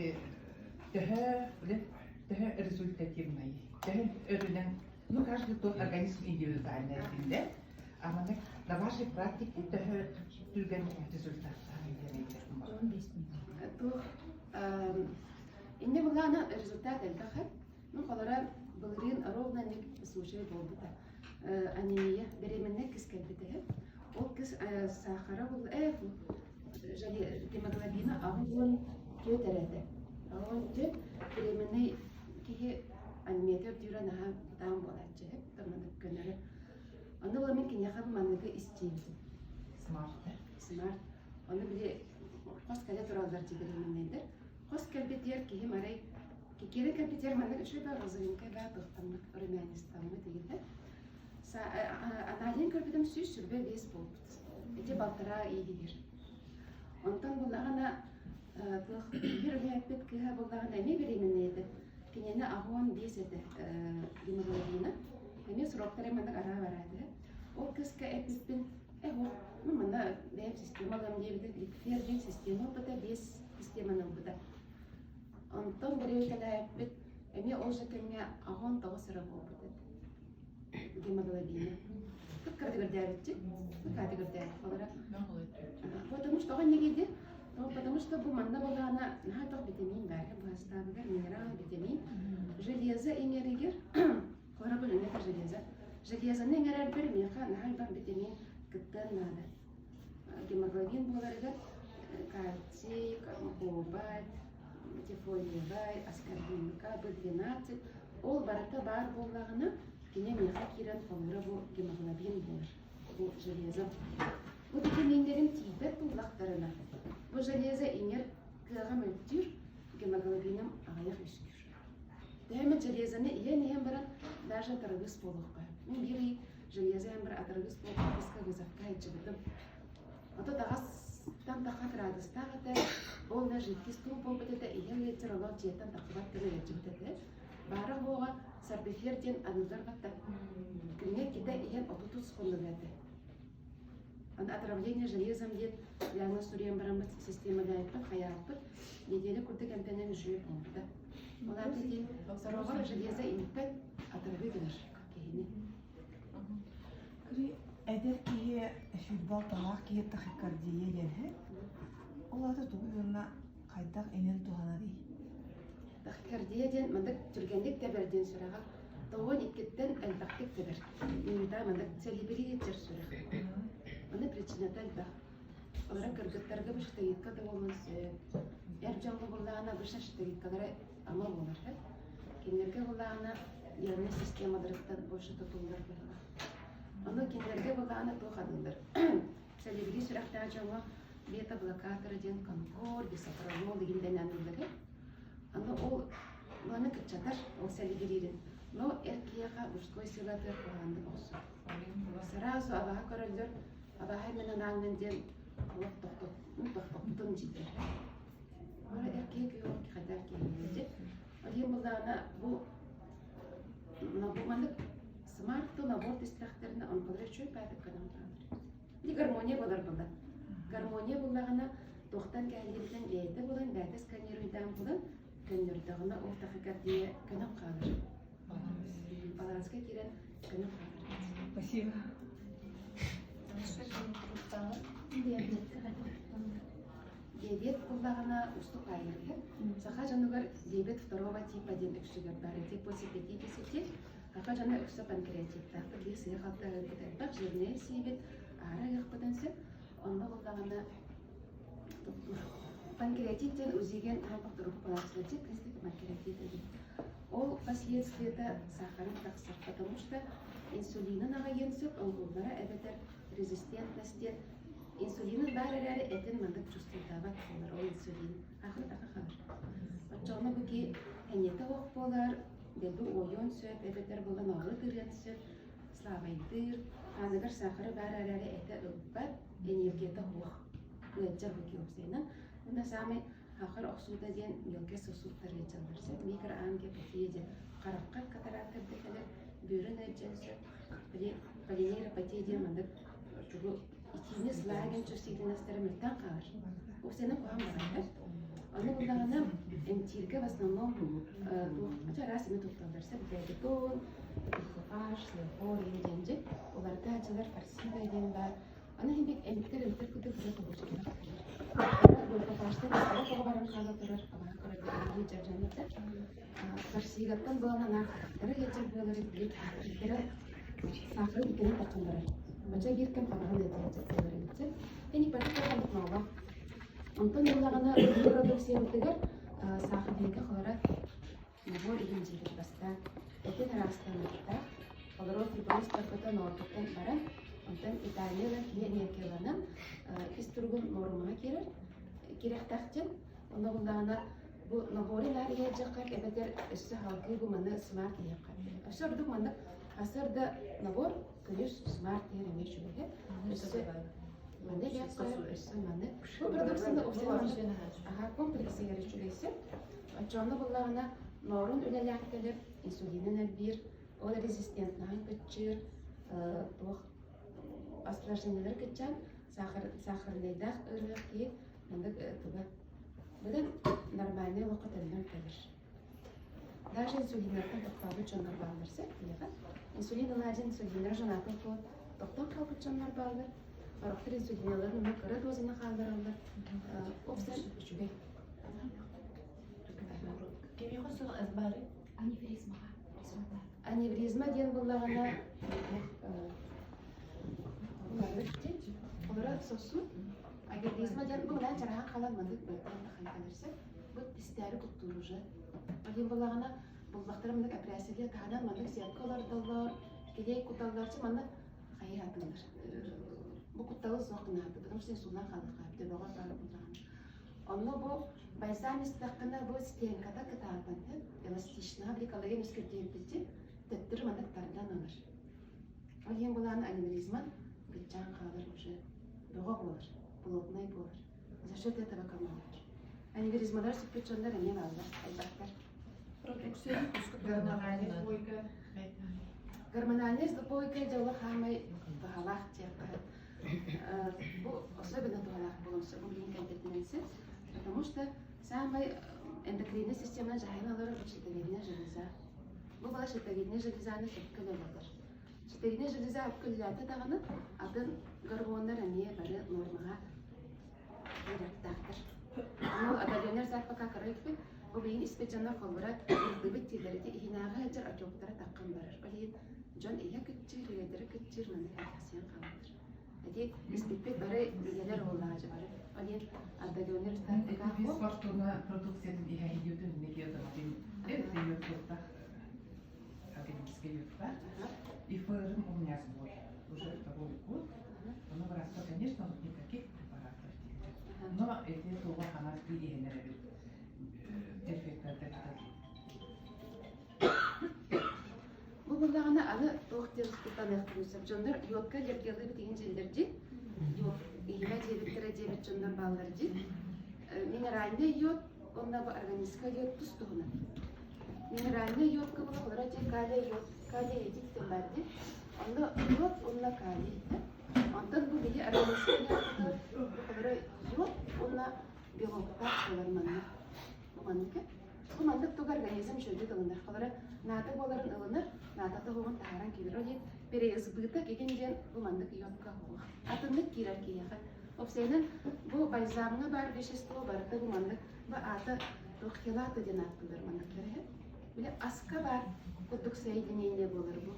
Ити төһө төһө результативный, төһө өрүнэн, ну каждый тот организм индивидуальный этинде. А маннык на вашей практике төһө түргэн результаттаах Туох инне буллаана результат элбэх. Ну, холора былырыын ровно ник случай буолбута. Анемия беременная кыз кэлбитэ. Ол кыз сахара был гемоглобина 84 эрэ этэ. 84 беременный киһи анемията үрдүүрэ наһаа бытаан буолааччы маннык көнөрө. Ону була мин киниэхэ манныгы истиибитим. Смарт. Смарт. Ону били хос кэлэ тураллар дии беременныйдар. Хос кэлбитигэр киһим арай киирэн кэлбитигэр маннык үчүгэй баар розовенькай баар туохтаммыт румянистаммыт игинде. Аналиһын көрбүтүм 125 буолбут. Ити балтараа ииһигэр. Онтон буллаҕына туох биир үлэһиппит кыыһа буллаҕына эмиэ беременный этэ. Кинини 85 этэ гемоглобина. Эмиэ сроктара маннык араа бараа этэ. Ол кыыска эппиппин э ну манна бэйэм система ылыам диэбитэ Ликфер диэн система ылбыта, биэс системаны ылбыта. Онтон бэрэбиэркэлээбиппит эмиэ ол же кэмҥэ 19 эрэ буолбут этэ. Гемоглобина. Кып-кыратык үрдээбитчи. Кып-кыратык үрдээбит олора. Потому что оҕо иннигийди. Потому что бу манна буоллаҕына наһаа тох витамин баар. Бу астаабыгар минерал, витамин. Железо иҥэригэр Хора бу это железо. Железоны иҥэрэрбэр миэхэ наһаа элбэх витамин кыттыан наада. Гемоглобин буоларыгар кальций, кобальт, тифолиевай, аскорбинка, B12 ол барыта баар буоллаҕына, кини миэхэ киирэн холура бу гемоглобин буолар, бу железо. Бу витаминнэрим тиийбэт буоллахтарына, бу железо иҥэр кыаҕа мөлтүүр, гемоглобиным аҕыйах үөскүүр. Төһө эмэ железоны иһэн-иһэн баран даже атарыгыс буолуохха. Мин биир ый железо иһэн баран атарыгыс буолбут кыска вызовка сылдьыбытым. 38-тан тахха кыраадыстаах этэ, ол на жидкий стул буолбут этэ, иһэн ыалдьар олох дьиэттэн тахсыбат гына ыалдьыбыт этэ. Баара-суоҕа сорбифер диэн аныыллар батта. Күҥҥэ иккитэ иһэн 33 хонуга этэ. Аны отравление железом диэн диагноз суруйан бараммыт системалаабыппыт, хайааппыт. Неделя курдук эмтэнэн үчүгэй буолбута. Ол аата ити сороҕор железо иҥпэт, атыргы гынар киһини. Эдэр киһи 26 киһи тахикардия диэн Ол аата тугу уонна хайдах инэн туһанарый? Тахикардия диэн маннык түргэнник тэбэр диэн сүрэҕэ тоҕуон иккиттэн элбэхтик тэбэр. Минута маннык сэлибириир сүрэх. Аны причината элбэх. Олорон кыргыттарга бу щитовидка да буолуон сөп. Эр дьоҥҥо буллаҕына обычно щитовидкалара ама буолар. Кинилэргэ буллаҕына нервнай системаларыттан больше тутуллар быһыылаах. Ону кинилэргэ буллаҕына туох аныыллар? Сэлибирии сүрэхтээх дьоҥҥо бета-блокаторы диэн конкор, бисопролол игин дэнэ аныыллар. Аны ол маны кыччатар, ол сэлибириирин. Но эр киһиэхэ мужской силатыгар куһаҕаннык охсор. Сразу абаһа көрөллөр, абаһа мен анаангын диэн олох тохтоппутум дииллэр. Ора эр киһи күйүөх хайдар киһи Ол иһин буллаҕына бу маннык смарт набор истэхтэринэ онколор үчүгэй баатык гынан хаалар. Ити гармония буолар буолла. Гармония буллаҕына туохтан кэһиллибитин бэйэтэ булан, бэйэтэ сканируйдаан булан, көннөрдөҕүнэ ол тахикардия көнөн хаалар. Баланска киирэн көнөн хаалар. Спасибо. Диабет буллаҕына устук аайырыһы. Саха дьонугар диабет второго типа диэн үксүгэр баар. Ити после 50 саха дьоно үксэ панкреатиттаахпыт, биир сыыһа-халты аһыырбыт элбэх, жирнэй сиибит, аара ыахпытын сөп. Онно буллаҕына панкреатит диэн УЗИ-ген хайбах палатилатит, панкреатит эбит. Ол последствиета сахарын тахсар, потому что инсулинын аҕайыан сөп, оҥоһуллара эбэтэр резистентность диэн инсулинын баар эрээри этин маннык чувствуйдаабат буолар, ол инсулин ахыр-аха халар. Оччоҕуна бу киһи эниэтэ суох буолар, дэлби уойуон сөп, эбэтэр буолан оҕолу тырыан сөп, слабайдыыр, хааныгар сахары баар эрээри этэ ылбат, энергията суох, ыалдьар бу киһи уопсайынан. Уонна саамай Хахыр охсуута диэн мелкай сосудтар ыалдьаллар сөп, микроангиопатия диэн харахха катарактарда кэлэр, бүөрүн ыалдьан сөп, полинейропатия диэн маннык тугу итиини сылааһын чувствительностара мөлтөөн хаалар. Уопсайынан куһаҕан баҕайы. Ону буллаҕына Эмтииргэ в основном туох араас эми тутталлар сөп диабетон, глюкофаж, слепор диэн дьиҥ уларыта сылдьар фарсида диэн баар. Аны иһин эмтэр эмтэр курдук бары побочкалар глюкофажтан истэрэ тоҕо баран хаала турар абаһа көрөргө сылдьар дьоннордор. Фарсигаттан буолан анаах хатахтара сылдьар буолар били киирдэрэ саахары иккинэн таххан барар. Бача биир кэм ханаҕын ыытар буолар эбит. Эни барыта туох Онтон ыллаҕына продукциябытыгар саахарнайга холоро набор иһин дьиэбит бастаан этин ыраастаммыттаах, олору фиброз барбыта ноорбуттан баран, онтон Италияла киһи энергияланан ис туругун нуорумаҕа киирэр, киирэхтээх дьон. Онно буллаҕына бу наборы наар иһэрдьэххэ эбэтэр өссө салгыы бу маны смарт иһиэххэ. Өссө ордук маннык сарсыарда набор Күнүс смарт диэн эмиэ үчүгэйэ. Өссө маны диэххэ өссө маны. Бу продукцияны уопсайынан аха комплексигэр үчүгэйсэ. Оччоҕуна буллаҕына ноорун үлэлээх кэлэр, инсулинын элбиир, ол резистентнаһын кыччыыр, туох осложнениелары кыччаан сахар сахарнайдаах ыарыһах киһи маннык туга быдан нормальный олоххо төннөн кэлэр. Даже инсулиннартан тохтообут дьоннор бааллар сөп диэҕэ. Инсулин ылаадьын инсулиннар жанатын суол тохтоон хаалбыт дьоннор бааллар. Сорохтор инсулиналарын уна кыра дозаны хааллараллар. Уопсай үчүгэй. Кимиэхэ суох эс баары? Аневризмаҕа. Аневризма диэн буллаҕына Олора сосуд. Аневризма диэн бу мына чараһан халан маннык быаттан хайкалырсы. Бу истээри куттуур уже. Ол буллаҕына буллахтара маннык эпэрээссийэлиэ таһынан маннык сиэпкэ олордоллор, килиэй куталлар, чэ маннык хайыы атыылар. Бу кутталы суох гынааты, потому что инсулинан хаалыахха төбөҕө баар буллаҕына. Онно бу бальзам истэххинэ бу стенката кытаатан эластична били коллаген үскүрдүһүппүтү төттөрү маннык тардан ылар. Ол иһин булаан аневризма кыччаан хаалар уже бөҕө буолар, плотнай буолар. За счет этого командир. Аневризмалар сүппүт дьоннор эмиэ бааллар, элбэхтэр. Гормональный двойка. Гормональный двойка дьоло хаамай туһалаах диэххэ. Бу особенно туһалаах буолуон сөп, бу билигин кэлбитинэн сөп. Потому что самый эндокринная система дьаһайан олорор щитовидная железа. Бу бала щитовидная железаны сөпкө үлэлэтэр. Щитовидная железа өпкөллөөтө даҕаны атын гормоннар эмиэ бары нормаҕа киириэхтээхтэр. Ону оголенер запака көрөйбүт, бу билигин испит дьоннор холбура ылдыбыт дииллэр ити иһинээҕи сылдьар отектара таххан барар. Ол иһин дьон иһэ кыччыыр, үөдэрэ кыччыыр, манна сэргэхсийэн хаалаллар. Ити испиппит бары ийэлэр уоллаачы бары. Ол иһин отдаленный Мисс Фортуна продукциятын иһэ идиотын медиатоматын академический юртах. И фырым у меня сбой. Уже второй год. Но врача, конечно, никаких препаратов Но эти туга ханас биһинер эбит. Эффекттер Бу буллаҕына аны туох диэн туттаныахпын сөп. Дьоннор йодка аллергиялыыбыт иһин дьэллэр дии. Йод иһимэ диэбиттэрэ диэбит дьоннор бааллар дии. Минеральный йод уонна бу органическай йод тус туһунан. Минеральный йодка була олоро дии калий йод, калий йодид диэн баар дии. Онно йод уонна калий. Онтон бу биһи органическай йодпутугар олоро йод уонна белоктаах буолар манна. Бу маннык. Бу маннык тугу организм үчүгэйдик ылынар. Холоро наада буоларын ылынар, наадата суоҕун таһааран киирэр. Ол иһин переизбыток игин диэн бу маннык йодка суох. Атыннык киирэр киһиэхэ. Уопсайынан бу бальзамҥа баар вещество барыта бу маннык бу аата рухилата диэн ааттыыллар манныктар иһэ. Били аска баар курдук соединение буолар бу.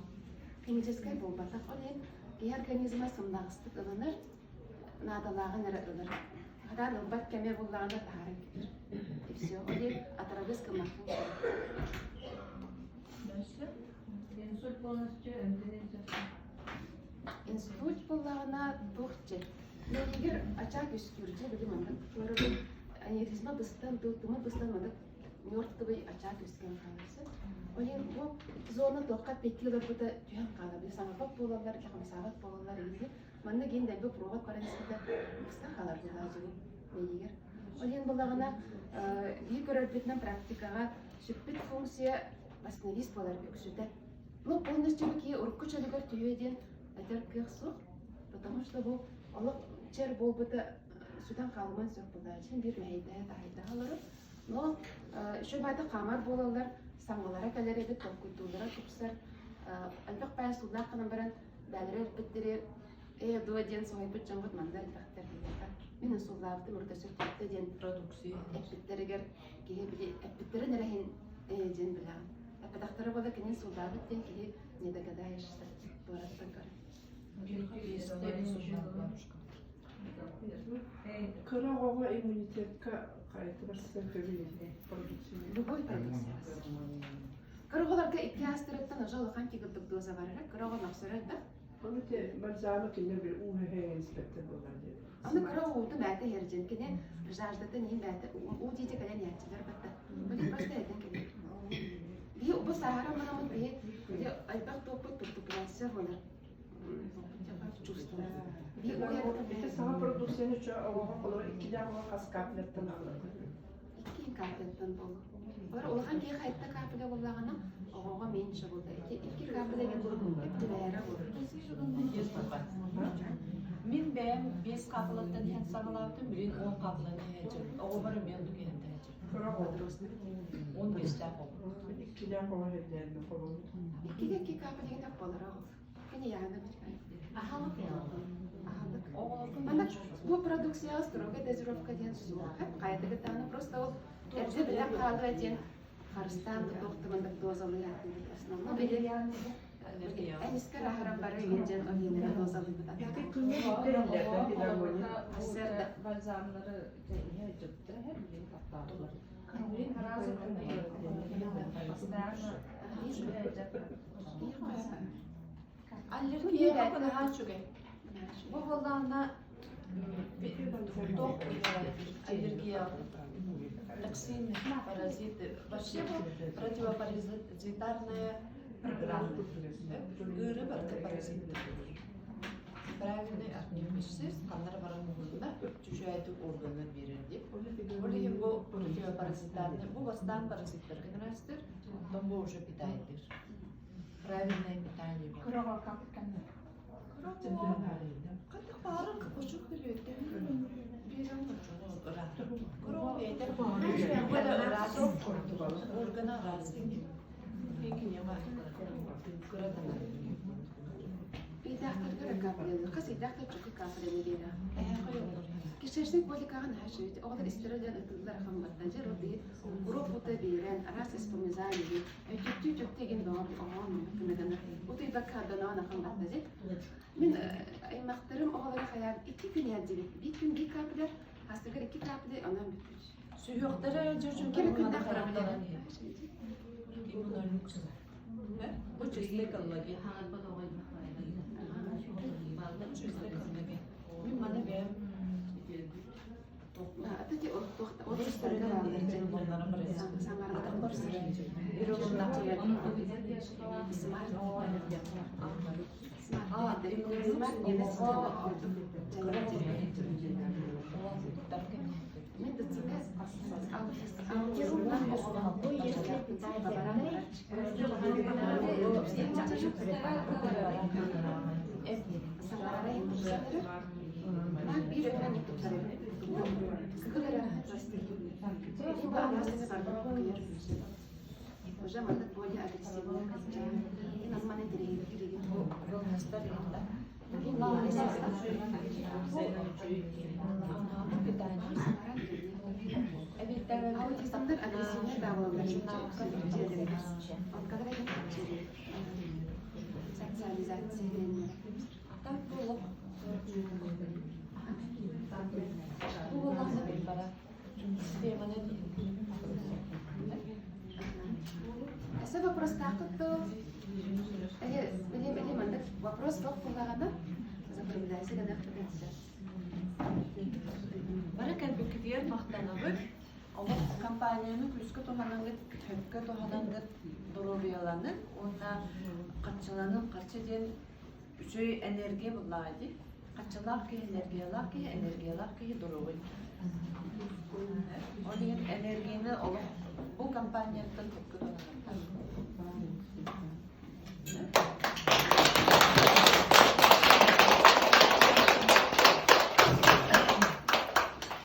Химическай буолбатах. Ол иһин киһи организма сымнаҕастык ылынар, наадалааҕын эрэ ылар. Хатаан ылбат кэмэ буллаҕына таһааран кэбиһэр. И все. Ол иһин атарабыс гыммаккын Дальше. Инсульт полностью эмтэнэн сөп. Инсульт буоллаҕына туох дьэ Миигэр ачаак үскүүр дьэ били маннык туорабын аневризма быстан тымыр быстан маннык мертвый ачаак үскээн хааларсы. Ол иһин бу зона туохха пети олорбута түһэн хаалар. Били саҥарбат буолаллар, хамсаабат буолаллар иһин манна гин дэлби провод баран испитэ быстан хаалар буолааччы миигэр. Ол иһин буоллаҕына биһи көрөрбүтүнэн практикаҕа сүппүт функция восстановист буолар үксүтэ. Ну полностью киһи урукку чөлүгэр түһүө диэн этэр кыах суох. Потому что бу олох чэр буолбута сүтэн хаалыман сөп буолааччы биир мэһэйдэһэ таһайдаһа олорор. Но үчүгэй баайдык хаамар буолаллар, саҥалара кэлэр эбит, толкуйдууллара тупсар. Элбэх баайа сууллаах гынан баран, бээлэрэ элбэттэри ээ дуо диэн соһуйбут дьоммут манна элбэхтэр диэххэ. Мин сууллаабытым урут өссө титтэ диэн Продукция. эппиттэригэр киһи били эппиттэрин эрэ иһин ээ диэн билэҕин. Эппэтэхтэрэ буолла кини сууллаабыт диэн киһи не догадаешься туораттан көрөн. Кыра оҕоҕо иммунитетка хайата барсан көбүлүнэ продукция. Любой продукция. Кыра оҕолорго икки аастарыттан уже улахан кигырдык доза барара. Кыра оҕо мөхсөрө элбэх. Ону те бальзамы кинилэр бир уу хэһээн испэттэр буолар диэн. Аны кыра уутун бэйэтэ иһэрдьин кини жаждатын иһин бэйэтэ уу диэти кэлэн иһээччилэр батта. Били просто этэн кэлэр. Биһи бу сааһыран бараммыт биһи били элбэх туоппут притупляться буолар. Чувствовать. Биһи Ити саҥа продукцияны чө оҕоҕо холобур иккилээх оҕо хас капляттан аҕалар. Икки капляттан буолуо. Олор улахан киһи хайта капля буоллаҕына оҕоҕо меньше буолда. Ити икки капля деген түбэһэрэ буолар. Мин бэйэм биэс хаапылаттан иһэн саҕалаабытым, билигин 10 хаапылан иһээччим. Оҕобор эмиэ оннук иһэн тэһээччим. Кыра оҕо. 15-тээх оҕо. Иккилээх оҕо иһэрдээн холобур. Иккигэ икки капля деген буолар оҕо. Кини яһана Аһылык Аһылык. Оҕолорго Манна бу продукцияҕа строгая дозировка диэн суох. Хайатыгытааны просто ол эрдэ билэн хаалыа диэн харыстаан тутуохтуманнык дозалыыр основном били Эмискэ аһаран бары иһин оһииннэрэ дозалыыбыт. Ити күҥҥэ биирдэ филармония. Сэрдэ. Бальзамнары иһэ дьыптыра иһэр, билин таптаатылар. Аллергия наһаа үчүгэй. Бу буоллаҕына туох аллергия токсины, паразиты, вообще бу противопаразитарная программа. Ыыры барыта паразиттар. Правильный обмен веществ ханнара баран муһунна чүчүөйтүк органнар биэрэр дип. Ол иһин бу противопаразитарный, бу бастаан паразиттарга нырастыр, оттон бу уже питаетыр. Правильное питание. Хантах баарын кочук билиэттэ. Биирэн кочугу ыраах. Куру бэйдэр ыраас. Органа ыраас. Кыратана. Ыйдаахтаргар капля, хас ыйдаахтар чөкө капляны биэрэ. Кишечник поликаҕын хаһа оҕолор истэрэ диэн ытыллар хамматтан дьэ роби уруок ута биэрэн араас испомизаан иһи өтүктүү чөктө эгин бөҕөр оҕоон көмөдөнө утуйбакка доноон ахамматта дьэ мин аймахтарым оҕолоро хайаан икки күн иһэрдибит биир күн биир капля хастыгар икки капля онон бүппүт Сүһүөхтэрэ дьүрдьүн Кири күннэх проблема. Бу чистый коллаген. Чистый коллаген. Мин маны бэйэм Уже маннык более агрессивная намманы Аутистар агрессивный да Социализация. Эсэ вопрос таакыт Билим билим маннык вопрос суох буоллаҕына закругляйся гынах Бары кэлбиккитигэр махтанабыт. Олох компанияны күүскэ туһанаҥҥыт, сөпкө туһанаҥҥыт доруобуйаланын уонна харчыланын. Харчы диэн үчүгэй энергия буллаҕа дии. Харчылаах киһи энергиялаах киһи, энергиялаах киһи доруобай киһи. Ол иһин энергияны олох бу компанияттан сөпкө туһаныахтаах.